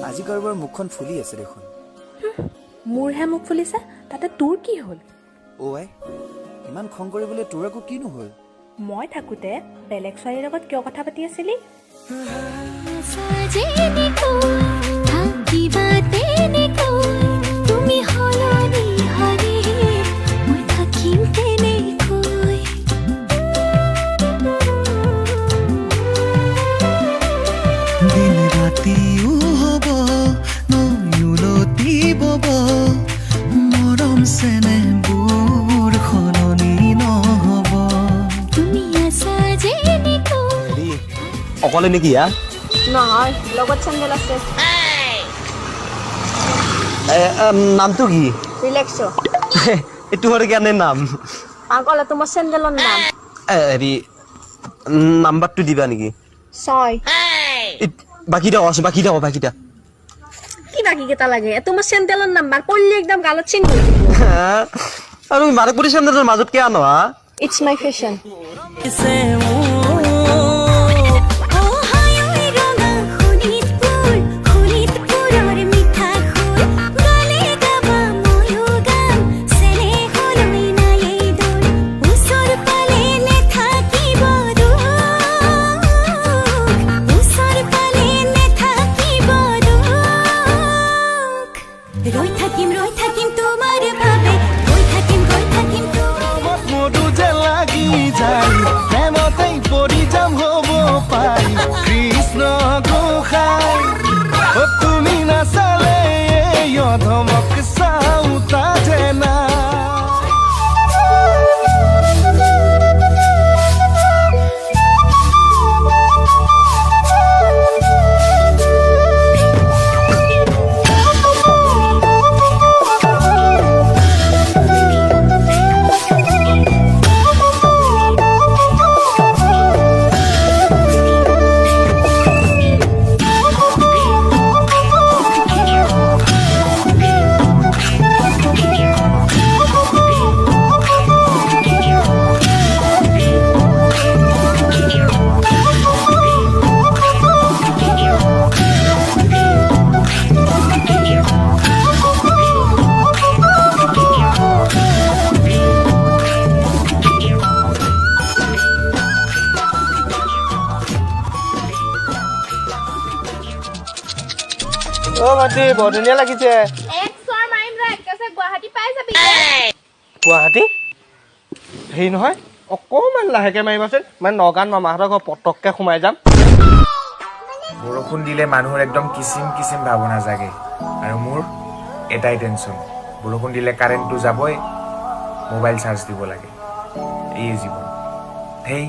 আজি কাৰোবাৰ মুখখন ফুলি আছে দেখোন। মোৰহে মুখ ফুলিছে, তাতে তোৰ কি হ'ল? অ' আই, ইমান খং কৰিবলৈ তোৰ আকৌ কিনো হ'ল? মই থাকোঁতে বেলেগ ছোৱালীৰ লগত কিয় কথা পাতি আছিলি? দিন ৰাতিও হ'ব নৈউলতি বব, মৰম চেনেহবোৰ সলনি নহ'ব। তুমি আছা যেনেকৈ। অকলে নেকি হা? নহয়, লগত চেণ্ডেল আছে। নামটো কি? ৰিলেক্সো। এইটো আৰু কেনে নাম? পাগল, তোমাৰ চেণ্ডেলৰ নাম। হেৰি, নাম্বাৰটো দিবা নেকি? 6। বাকীটা কচোন, বাকীটা ক, বাকীটা। কি বাকী কেইটা লাগে? তোমাৰ চেণ্ডেলৰ নাম্বাৰ পঢ়লি একদম গালত চিন কৰি দিব। আৰু মাৰিপুৰি চেণ্ডেলৰ মাজত কিয় আনো হা? It's my fashion. ৰৈ থাকিম, ৰৈ থাকিম তোমাৰ বাবে, গৈ থাকিম, গৈ থাকিম তোমাৰ। মধু যে লাগি যায়, প্ৰেমতেই পৰি যাম হ'ব পাই। কৃষ্ণ গোসাই, অ তুমি নাচালে এই অধমক চাওঁতা যে নাই। অ ভাইটি, বৰ ধুনীয়া লাগিছে। এক চৰ মাৰিম ৰ, একেবাৰে গুৱাহাটী পাই যাবি। গুৱাহাটী? হেৰি নহয়, অকণমান লাহেকে মাৰিবাচোন, মানে নগাঁৱত মামাহঁতৰ ঘৰ পটককে সোমাই যাম। বৰষুণ দিলে মানুহৰ একদম কিচিম কিচিম ভাৱনা জাগে, আৰু মোৰ এটাই টেনচন, বৰষুণ দিলে কাৰেণ্টটো যাবই, মোবাইল চাৰ্জ দিব লাগে। এই জীৱন, ধেই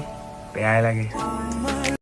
বেয়াই লাগে।